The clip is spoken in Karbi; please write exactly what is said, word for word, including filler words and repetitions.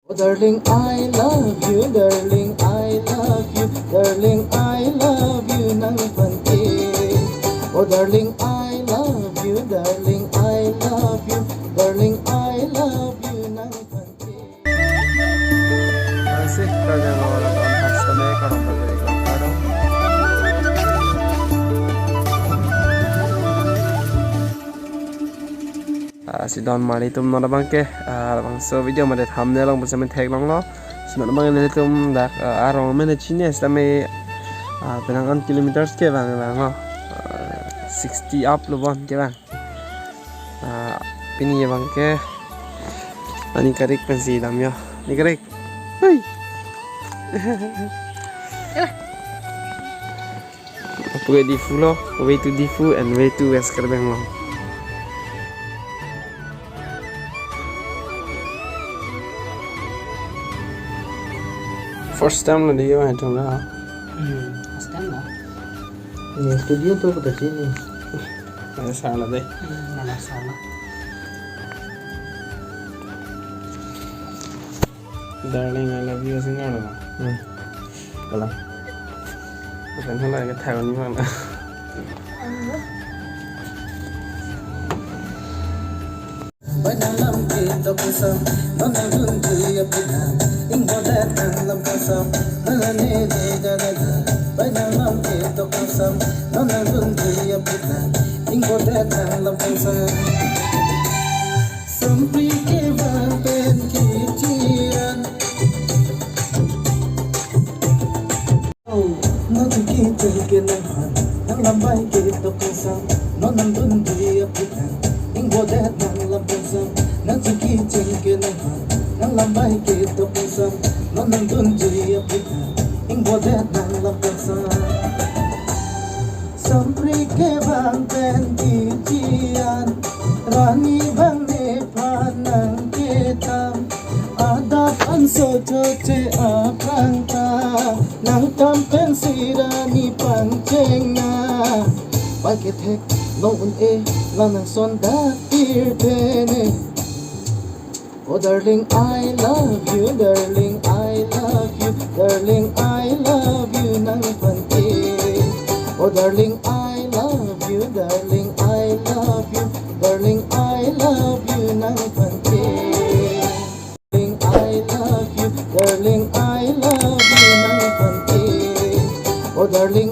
Oh darling, I love you, darling, I love you, darling, I love you nang phan ke. Oh darling, I love you, darling, I love you, darling, I love you nang phan ke. Asik, kalian orang tak pas kami kalau berdiri kalau kado. Ah, si don mari tum non abang ke, ah, labangso video mate thumbnail along pusi men theklonglo. Si non abang nelitum dak, ah, arong men chini sitame, ah, penang an kilometers ke bang bang lo. Ah, sixty up lo bon ke bang. Ah, pini abang ke. Ani karik pensi dam yo. Ni karik. Hei. Apu ke Diphu lo, way to Diphu and way to West Karbi Anglong. First time lo dei, wah, itu lah. Hmm, first time lo. Ini studio tuh kota sini. Mana salah deh. Hmm, mana salah. Darling, I love you, singer lo. Hmm. Kalang. Bukan salah, kita tahu ni mana. Bai nanglam ketok kosam, non nangdun juya pina, ingbodet nanglam kosam, nalane de dalala. Bai nanglam ketok kosam, non nangdun juya pina, ingbodet nanglam kosam. Sampri kevang pen kechian. Nangchingki chingki nangphan, nanglam bai ketok kosam, non nangdun juya pina, ingbodet nanglam kosam. Nangchingki chingki nangphan, nanglam bai ketok kosam, non nangdun juya pina, ingbodet nanglam kosam. Sampri kevang pen kechian, rani bang nephan nangketam. Adap anso choche aphrang ta, nangtam pensi rani pangcheng na. Bai kethek long un-e, lang nangson dak tir pen e. Oh darling, I love you, darling, I love you, darling, I love you nang phan ke. Oh darling, I love you, darling, I love you, darling, I love you nang phan ke. Darling, I love you, darling, I love you nang phan ke. Oh darling,